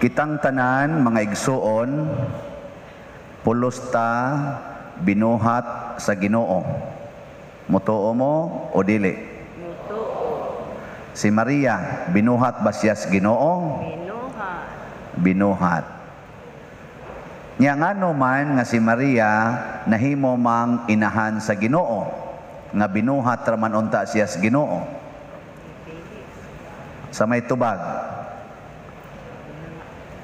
Kitang tanan, mga igsuon, pulos ta binuhat sa Ginoo. Mutuo mo o dili? Mutuo. Si Maria, binuhat ba siya sa Ginoo? Binuhat. Binuhat. Nya ngano man nga si Maria nahimo mang inahan sa Ginoo, nga binuhat ra man unta siya sa Ginoo? Sa may tubag?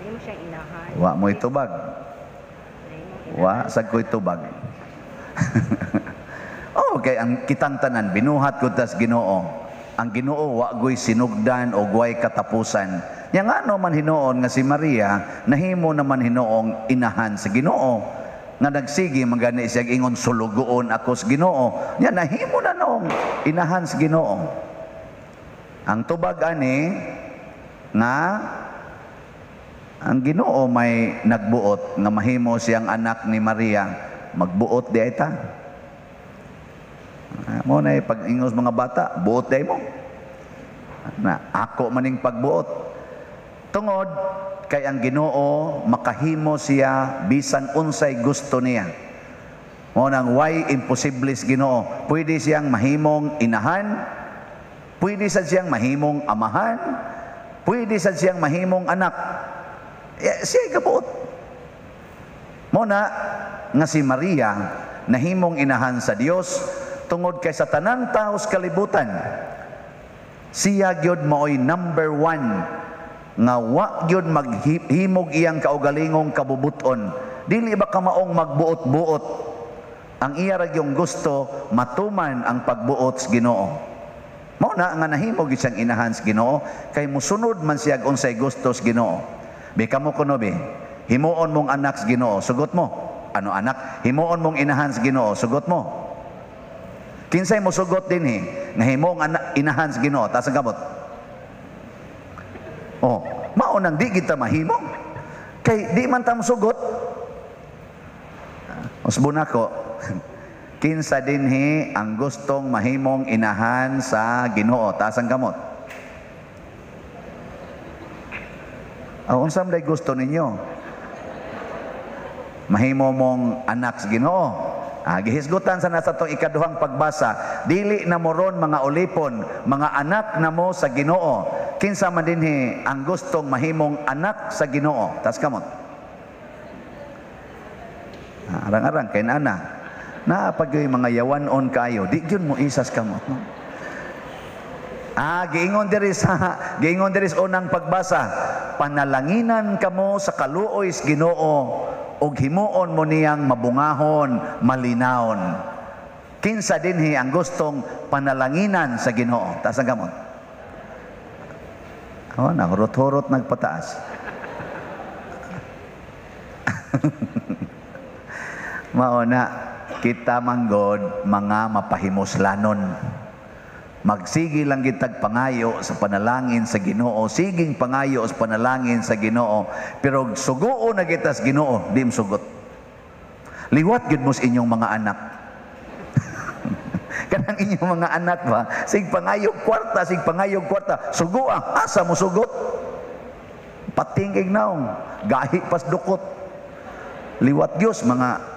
Hindi mo siyang inahan. Wa mo'y tubag. Nahimong Wa sad ko'y tubag. Okay, ang kitang tanan binuhat gud tas Ginoo. Ang Ginoo wa goy sinugdan o way katapusan. Nya ngano man hinuon nga si Maria nahimo naman hinuong inahan sa Ginoo, nga nagsige man gani siya ingon, "Sulugoon ako sa Ginoo"? Nya nahimo na noong inahan sa Ginoo. Ang tubag ani nga ang Ginoo may nagbuot nga mahimo siyang anak ni Maria, magbuot di ay ta. Ah, mo na pag ingos mga bata, buot di mo. Na ako maning pagbuot. Tungod kay ang Ginoo makahimo siya bisan unsay gusto niya. Mo nang way imposible sa Ginoo. Pwede siyang mahimong inahan, pwede sad siyang mahimong amahan, pwede sad siyang mahimong anak. Eh, siya gabuot. Mo na nga si Maria nahimong inahan sa Dios tungod kay sa tanang tawo sa kalibutan, siya gyud maoy number one nga wa gyud maghimog iyang kaugalingong kabubuton. Dili ba kamaong magbuot-buot? Ang iya ra gyung gusto, matuman ang pagbuot sa Ginoo. Mao na nga nahimo gyud siyang inahan sa Ginoo kay musunod man siya unsay gusto sa Ginoo. Bi kamo kuno bi, himuon mong anak sa Ginoo, sugot mo. Ano anak? Himuon mong inahan sa Ginoo, sugot mo. Kinsay mo sugot dinhi nga himong anak inahan sa Ginoo? Taas ang kamot. Oh, mao nang di kita mahimo. Kay di man ta mosugot. Usbon ako. Kinsa dinhi ang gustong mahimong inahan sa Ginoo? Taas ang kamot. Oh, unsa man gusto ninyo? Mahimo mong anak sa Ginoo. Ah, gihisgutan sa nasa tong ikaduhang pagbasa, dili na mo ron mga ulipon, mga anak na mo sa Ginoo. Kinsa man dinhi ang gustong mahimong anak sa Ginoo? Tas kamot. Ah, arang-arang kay nana. Naa pag yung mga yawan-on kayo, di gyud mo isas kamot, no? Ah, giingon diri sa unang pagbasa, panalanginan kamo sa kaluoy sa Ginoo ug himuon mo niyang mabungahon, malinawon. Kinsa dinhi ang gustong panalanginan sa Ginoo? Taas ang kamot. Oh, nahurot-hurot nagpataas. Mao na kita manggod mga mapahimuslanon. Magsige lang gitag pangayo sa panalangin sa Ginoo, siging pangayo sa panalangin sa Ginoo, pero suguo na kita sa Ginoo, di sugot. Liwat gyud mo sa inyong mga anak. Kanang inyong mga anak ba, sig pangayo kwarta, sig pangayo kwarta, sugoa, asa mo sugot? Patingig naong, gahi pas dukot. Liwat Dios mga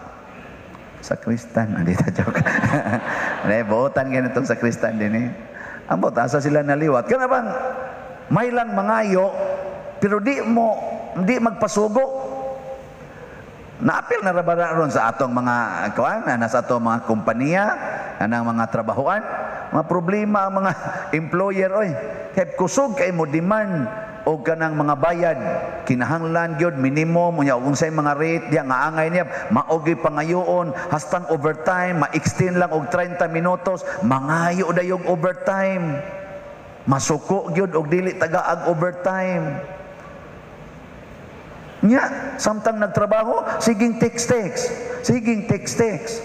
sakristan, hindi ta joke. Ne, buotan ganitong sakristan din eh. Ambot, asa sila naliwat. Kana bang may lang mangayo, pero di magpasugo. Naapil na ra ron sa atong mga kuan, na sa atong mga kompanya, anang mga trabahoan, mga problema ang mga employer oy. Kay kusog kay mo demand og kanang mga bayad, kinahanglan gyud minimum unya og unsay mga rate diya nga angay niya, mao gyud pangayoon hastang overtime, ma-extend lang og 30 minutos, mangayo dayog overtime, masuko gyud og dili tagaag overtime. Nya samtang nagtrabaho, siging text-text, siging text-text,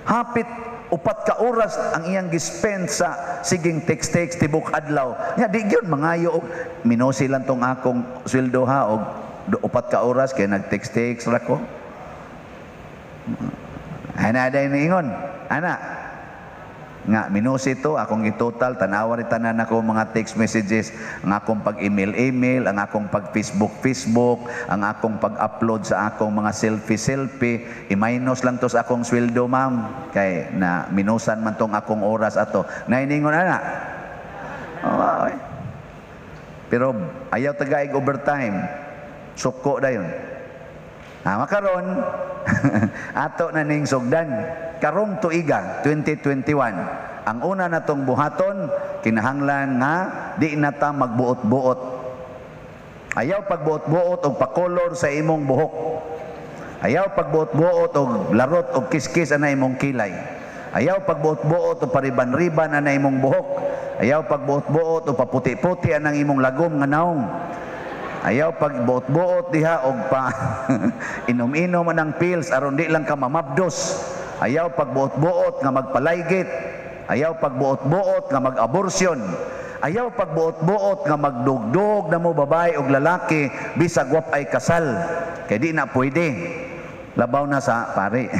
hapit 4 ka oras ang iyang gispend sa siging text-text tibok adlaw. Nya di gyud mangayo og minosi lang tong akong sweldo ha og 4 ka oras kay nag-text-text ra ko. Ana day niingon. Ana. Nga minusi to akong itotal, tanawa rin tanan ako mga text messages, ang akong pag-email email, ang akong pag-Facebook Facebook, ang akong pag-upload sa akong mga selfie selfie, i-minus lang to sa akong sweldo, ma'am, kay na minusan man tong akong oras ato. Nainingon ana. Oh, ay. Pero ayaw tagaig overtime. Suko dayon. Ah, makaron ato na ning sugdan karong tuiga 2021. Ang una natong buhaton, kinahanglan nga di na ta magbuot-buot. Ayaw pagbuot-buot og pakolor sa imong buhok. Ayaw pagbuot-buot og larot og kiskis ana imong kilay. Ayaw pagbuot-buot og pariban-riban ana imong buhok. Ayaw pagbuot-buot og paputi-puti anang imong lagom nga naong. Ayaw pagbuot-buot diha og pa inom-inom anang pills aron di lang ka mamabdos. Ayaw pagbuot-buot nga magpalaygit. Ayaw pagbuot-buot nga mag-abortion. Ayaw pagbuot-buot nga magdugdog na mo babae og lalaki bisag wa ay kasal. Kay di na pwede. Labaw na sa pare.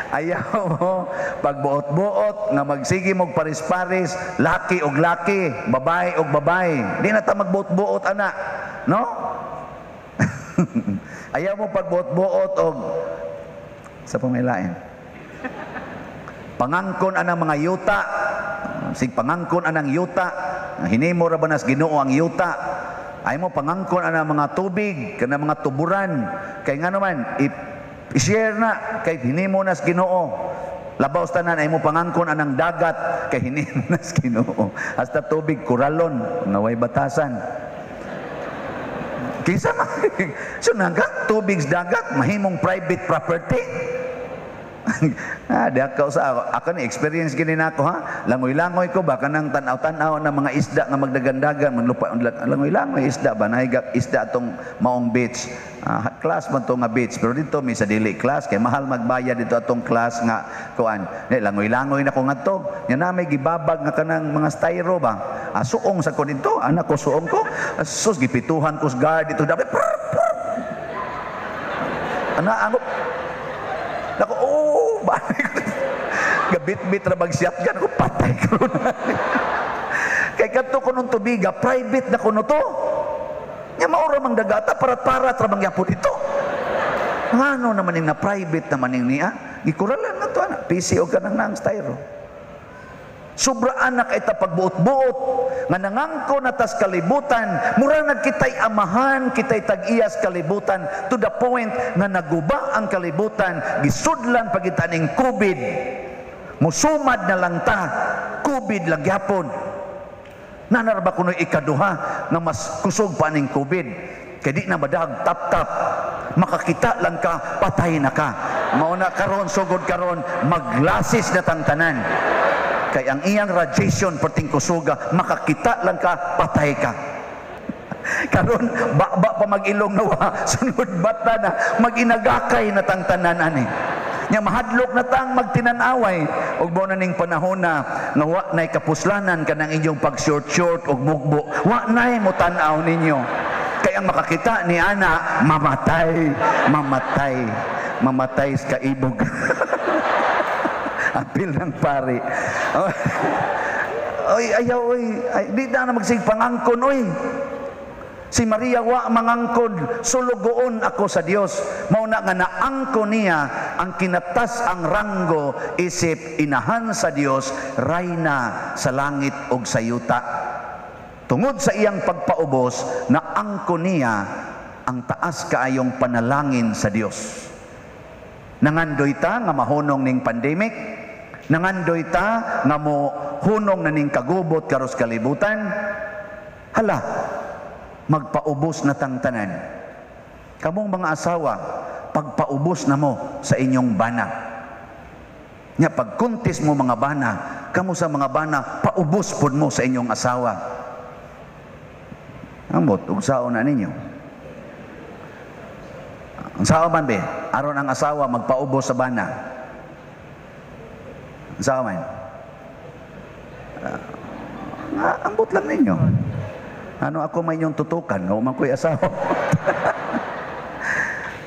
Ayaw mo pagbuot-buot nga magsige mog paris-paris, laki og laki, babae og babae. Di na ta magbuot-buot ana, no? Ayaw mo pagbuot-buot og sa pamilain. Pangangkon anang mga yuta. Sig pangangkon anang yuta. Hinimo ra ba nas Ginoo ang yuta? Ay mo pangangkon anang mga tubig, kana mga tuburan. Kay ngano man i-share na kay hinimo nas Ginoo. Labaw sa tanan, ay mo pangangkon anang dagat kay hinimo nas Ginoo. Hasta tubig kuralon nga way batasan. Kinsa man? So naga tubig sa dagat mahimong private property. Ah, di ako sa ako. Ako ni experience gini nako ha. Langoy-langoy ko ba kanang tan-aw-tan-aw na mga isda nga magdagandagan manlupa langoy-langoy isda ba nahiga isda atong maong beach. Ah, class man to nga beach pero dito mi sa dili class kay mahal magbayad dito atong class nga kuan. Di langoy-langoy na ko ngadto. Nya na may gibabag nga kanang mga styro ba. Ah, suong sa ko dito, anak ko suong ko. Ah, sus, gipituhan ko sa guard dito. Dapat ana ako. Nako, oh, balik ko. Gabit-bit ra mag shotgun ko, patay ko na. Kay kadto ko nung tubiga, private na kuno to. Nya maura mang dagata, parat-parat ra bang yapon ito. Ngano naman ning na private naman ning niya? Gikuralan na to ana, PC og kanang nang styro. Sobra anak ita pagbuot-buot nga nangangko na tas kalibutan, mura nagkitay amahan, kitay tag-iyas kalibutan to the point nga naguba ang kalibutan, gisudlan pagita ning COVID. Musumad na lang ta, COVID lang gyapon. Nanarba kuno ikaduha nga mas kusog pa ning COVID. Kay di na madag tap-tap, makakita lang ka, patay na ka. Mao na karon sugod karon maglasis na tang tanan. Kay ang iyang radiation perting kusuga, makakita lang ka, patay ka. Karon ba pa mag-ilong nawa, sunod bata na mag-inagakay na tang tanan ani. Nya mahadlok na tang magtinan-away ug mao na ning panahon na nga wa nay kapuslanan kanang inyong pag-short-short ug mugbo. Wa nay mo tan-aw ninyo. Kay ang makakita ni ana mamatay, mamatay, mamatay sa kaibog. Apil ng pari. Oy, ayaw, oy. Ay, di na magsig pangangkon, oy. Si Maria wa mangangkon, sulugoon ako sa Dios. Mao na nga naangkon niya ang kinatas ang ranggo isip inahan sa Dios, rayna sa langit ug sa yuta. Tungod sa iyang pagpaubos, naangkon niya ang taas kaayong panalangin sa Dios. Nangandoy ta nga mahunong ning pandemic, nangandoy ta nga mo hunong na ning kagubot karos kalibutan. Hala, magpaubos na tang tanan. Kamong mga asawa, pagpaubos na mo sa inyong bana. Nya pagkuntis mo mga bana, kamo sa mga bana, paubos pud mo sa inyong asawa. Ambot, ugsaon na ninyo. Ang sawa man be, aron ang asawa magpaubos sa bana. Ang sawa man. Ambot lang ninyo. Ano ako may inyong tutukan, nga man ko'y asawa.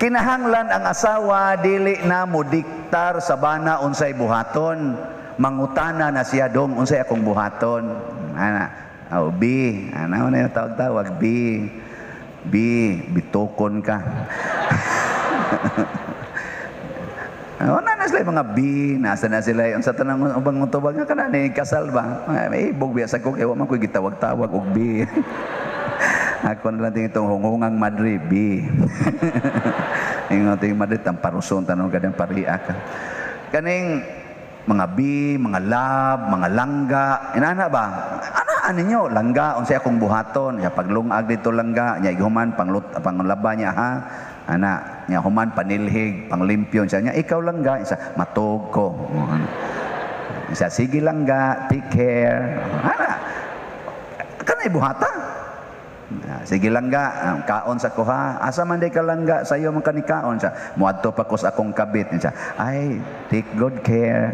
Kinahanglan ang asawa dili na mo Mahintar sa bana unsay buhaton, mangutana na siya, "Dong, unsay akong buhaton?" Ana, oh, B, ana na yung tawag-tawag, B. B, bitokon ka. Oh, na sila mga B, nasa na sila yung sa tanang ubang tubag nga kana ni kasal ba? May ibog biya sa ko kay wa man ko'y gitawag-tawag og B. Ako na lang itong hunghungang madre, B. Ingon ting madre tang paruson tanong kadang pariya ka. Kaning mga B, mga lab, mga langga, inana ba? Ana ninyo, langga, unsay akong buhaton, ya paglungag dito langga, nya ighuman panglut panglaba niya ha. Ana, nya human panilhig, panglimpyo siya nya, ikaw langga, isa matug ko. Isa sige langga, take care. Ana. Kanay buhata. Sige langga, kaon sa kuha. Asa man day ka langga, sayo man kanikaon siya. Muadto pa ko sa akong kabit siya. Ay, take good care.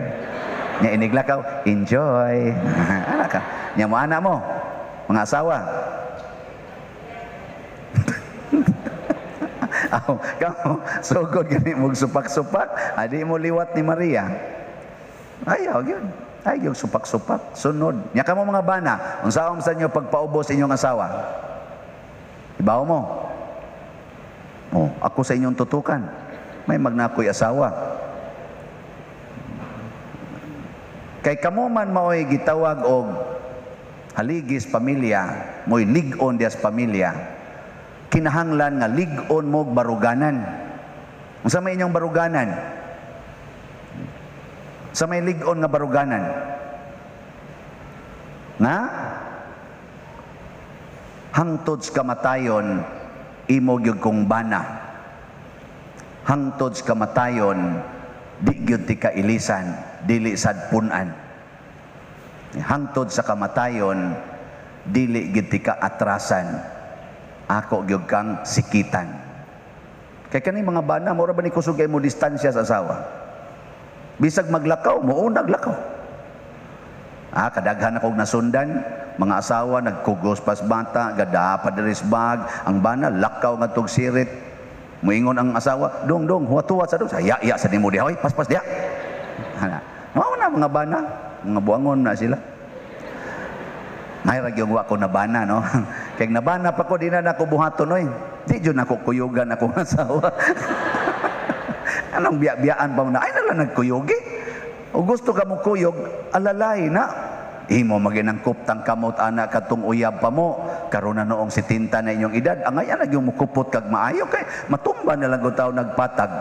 Nya iniglakaw, enjoy. Ana ka. Nya mo ana mo, mga asawa. Aw, kamo sugod gani mo supak-supak, adi mo liwat ni Maria. Ayaw gyud. Ay gyud supak-supak, sunod. Nya kamo mga bana, unsaon sa inyo pagpaubos inyong asawa? Ibaw mo. Oh, ako sa inyong tutukan. May magnakoy asawa. Kay kamo man maoy gitawag og haligis pamilya, mo'y lig-on dias pamilya. Kinahanglan nga lig-on mo og baruganan. Unsa may inyong baruganan? Sa may lig-on nga baruganan? Nga hangtod sa kamatayon imo gyud kong bana. Hangtod sa kamatayon di gyud ti kailisan, dili sad pun-an. Hangtod sa kamatayon dili gyud ti kaatrasan. Ako gyud kang sikitan. Kay kani mga bana mura ba ni kusog kay mo distansya sa asawa? Bisag maglakaw, muunag lakaw. Ah, kadaghan akong nasundan, mga asawa nagkugos pas bata, gada pa diri sa bag, ang bana lakaw ngadtog sirit. Muingon ang asawa, "Dong, dong, huwat-huwat sa dong." Saya iya sa nimo diha, oy, paspas diha. Ana. Mao na mga bana, mga buangon na sila. May ra gyud wa ko nabana, no. Kay nabana pa ko di na nako buhaton oy. Di jud nako kuyugan akong asawa. Anong biya-biyaan pa mo na? Ay na lang nagkuyugi. O gusto ka mo kuyog, alalay na. Imo maginang kuptang kamot ana katong uyab pa mo. Karon na noong 70 na inyong edad, angay ana gyud mukupot kag maayo kay matumba na lang gud tawo nagpatag.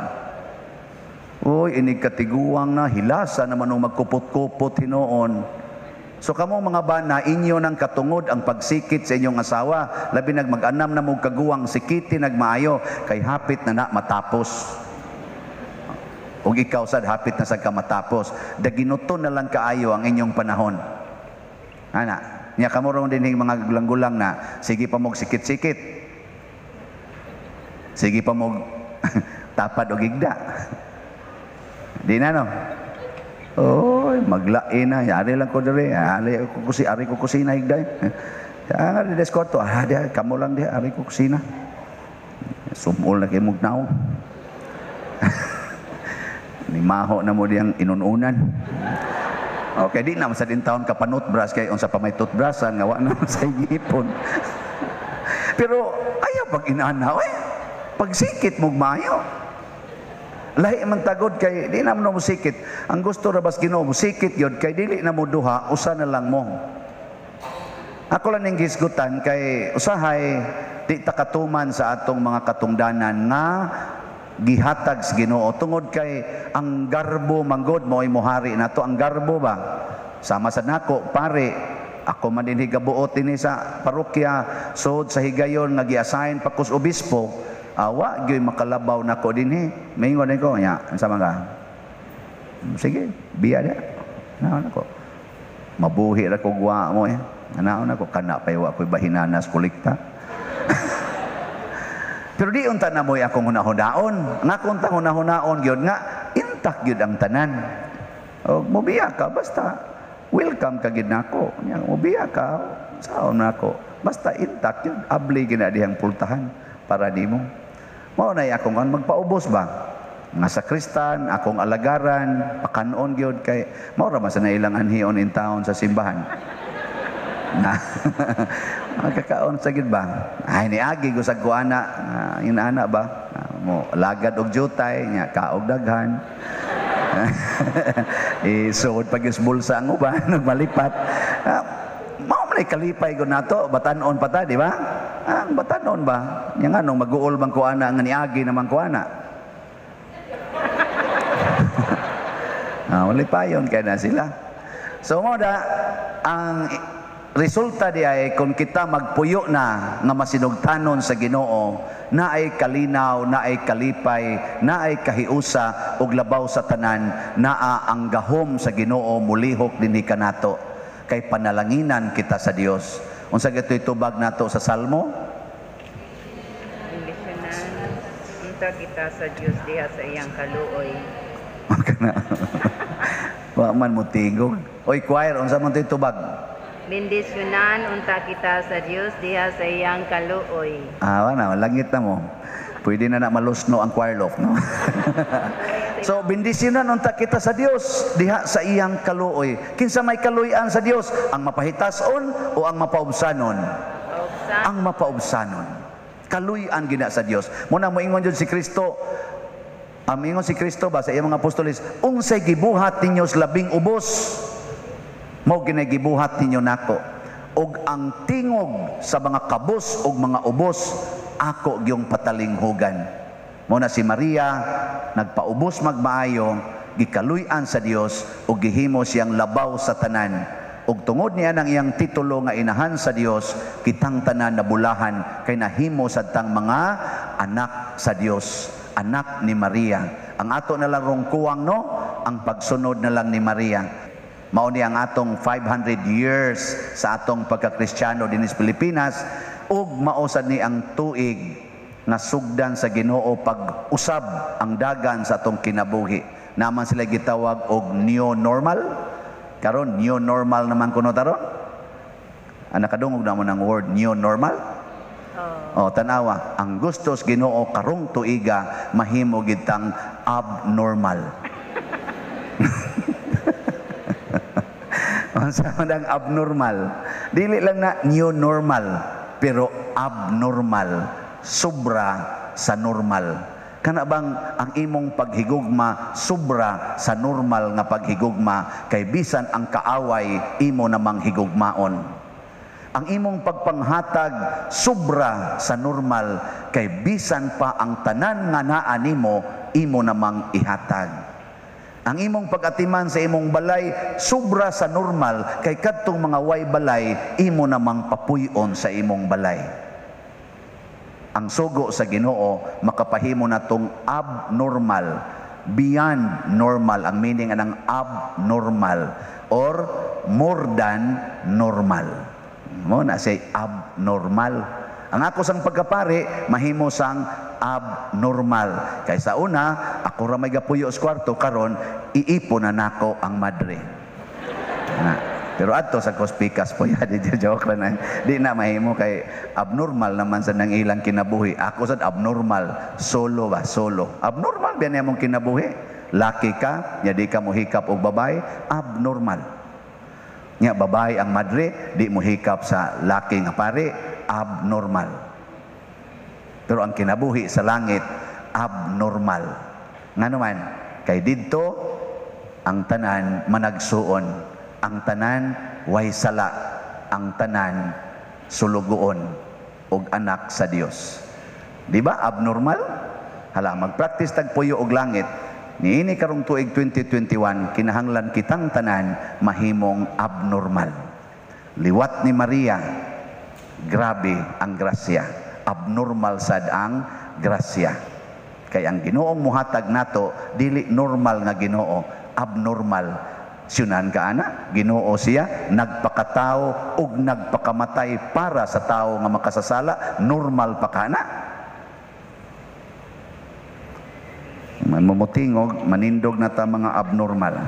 Uy, inig katiguang na hilasa naman og magkupot-kupot hinuon. So kamo mga bana, inyo nang katungod ang pagsikit sa inyong asawa. Labi nag mag-anam na mong kaguwang sikiti nagmaayo kay hapit na na matapos. Og ikaw sad hapit na sad ka matapos. Daginuton na lang kaayo ang inyong panahon. Ana, nya kamo ron dinhing mga gulang-gulang na sige pa mog sikit-sikit. Sige pa mog tapad og igda. Di na no. Oy, maglain na. Ari lang ko diri. Ari ko kusi, ari ko kusina higday. Ah, di des kwarto. Ah, di kamo lang di ari ko kusina. Sumol na kay mog naong. Ni maho na mo diyang inununan. Okay, di na sa din taon ka panutbrush kay unsa pa may toothbrushan nga wa na sa ngipon. Pero ayaw pag inana oy. Pagsikit mog maayo. Lahi man tagod kay di na mo mosikit. Ang gusto ra bas Ginoo mosikit gyud kay dili na mo duha, usa na lang mo. Ako lang ning gisgutan kay usahay di ta katuman sa atong mga katungdanan nga gihatag sa Ginoo tungod kay ang garbo manggod mo'y mohari nato ang garbo ba. Sama sa nako pare, ako man dinhi gabuot dinhi sa parokya sod sa higayon nga gi-assign pa kus obispo. Awa gyud makalabaw nako dinhi. Maingon ko nya, unsa man ka? Sige, biya dia. Naon ako. Mabuhi ra ko gwa mo eh. Naon ako kana pa wa koy bahinanas kolekta. Pero di unta na mo'y akong hunahunaon. Nga akong tang hunahunaon gyud nga intak gyud ang tanan. Og mobiya ka basta welcome ka gyud nako. Nya mobiya ka saon nako. Basta intak gyud, abli gyud na dihang pultahan para nimo. Mao na akong kan magpaubos ba? Nga sakristan, akong alagaran, pakanon gyud kay mao ra man sa ilang anhion in town sa simbahan. Na makakaon sa gid ba? Ay niagi gusag ko ana, inaana ba? Mo lagad og jutay nya kaog daghan. Isuod pag bulsa ang uban nagmalipat. Mao man ay kalipay ko nato, batan-on pa ta, di ba? Ang batan-on ba? Nya nganong maguol man ko ana nga niagi naman ko ana. Malipayon kay na sila. So mo da ang resulta di ay kung kita magpuyo na nga masinugtanon sa Ginoo, naay kalinaw, naay kalipay, naay kahiusa ug labaw sa tanan, naa ang gahom sa Ginoo mulihok dinhi kanato kay panalanginan kita sa Dios. Unsa gitoy tubag nato sa Salmo? Bendisyonan unta kita sa Dios diha sa iyang kaluoy. Wa man mo tingog. Oy choir, unsa man toy tubag? Bendisyonan unta kita sa Dios diha sa iyang kaluoy. Wala, langit na mo. Pwede na na malusno ang choir loft, no? So, bendisyonan unta kita sa Dios diha sa iyang kaluoy. Kinsa may kaluoyan sa Dios? Ang mapahitason o ang mapaubsanon? Paubsan. Ang mapaubsanon. Kaluoyan gina sa Dios. Muna moingon jud si Kristo. Ang ingon si Kristo ba sa iyang mga apostoles, unsay gibuhat ninyo sa labing ubos, mao ginay gibuhat ninyo nako. Og ang tingog sa mga kabos og mga ubos, ako gyung patalinghugan. Mao na si Maria nagpaubos magmaayo, gikaluy-an sa Dios ug gihimo siyang labaw sa tanan. Ug tungod niya ng iyang titulo nga inahan sa Dios, kitang tanan nabulahan kay nahimo sadtang mga anak sa Dios, anak ni Maria. Ang ato na lang rong kuwang, no, ang pagsunod na lang ni Maria. Mao ni ang atong 500 years sa atong pagkakristyano dinhi sa Pilipinas, ug mao sad ni ang tuig nga sugdan sa Ginoo pag-usab ang dagan sa atong kinabuhi. Naman sila gitawag og new normal. Karon new normal naman kuno taron. Nakadungog na mo ng word new normal? Oh. O, tanawa, ang gustos Ginoo karong tuiga mahimo gitang abnormal. Unsa man ang abnormal? Dili lang na new normal, pero abnormal, sobra sa normal. Kana bang ang imong paghigugma sobra sa normal nga paghigugma kay bisan ang kaaway imo namang higugmaon. Ang imong pagpanghatag sobra sa normal kay bisan pa ang tanan nga naa nimo imo namang ihatag. Ang imong pag-atiman sa imong balay sobra sa normal kay kadtong mga way balay imo namang papuy-on sa imong balay. Ang sugo sa Ginoo makapahimo natong abnormal, beyond normal ang meaning anang abnormal or more than normal. Mo na say abnormal. Ang ako sang pagkapari mahimo sang abnormal. Kay sa una ako ra may gapuyo sa kwarto, karon iipon na nako ang madre. Na. Pero adto sa Kospikas po ya, di joke ra na. Di na mahimo kay abnormal naman sa nang ilang kinabuhi. Ako sad abnormal, solo ba, solo. Abnormal ba niya mong kinabuhi? Laki ka, nya di ka mohikap og babae, abnormal. Nya babae ang madre, di mohikap sa laki nga pare, abnormal. Pero ang kinabuhi sa langit, abnormal. Ngano man, kay didto ang tanan managsuon, ang tanan way sala, ang tanan sulugoon og anak sa Dios. Di ba abnormal? Hala, magpractice tagpuyo og langit. Niini karong tuig 2021, kinahanglan kitang tanan mahimong abnormal. Liwat ni Maria, grabe ang grasya. Abnormal sad ang grasya. Kay ang Ginoong muhatag nato dili normal nga Ginoo, abnormal. Siyunan ka ana, Ginoo siya nagpakatao ug nagpakamatay para sa tao nga makasasala, normal pa ka ana. Mamumutingog, manindog na ta mga abnormal.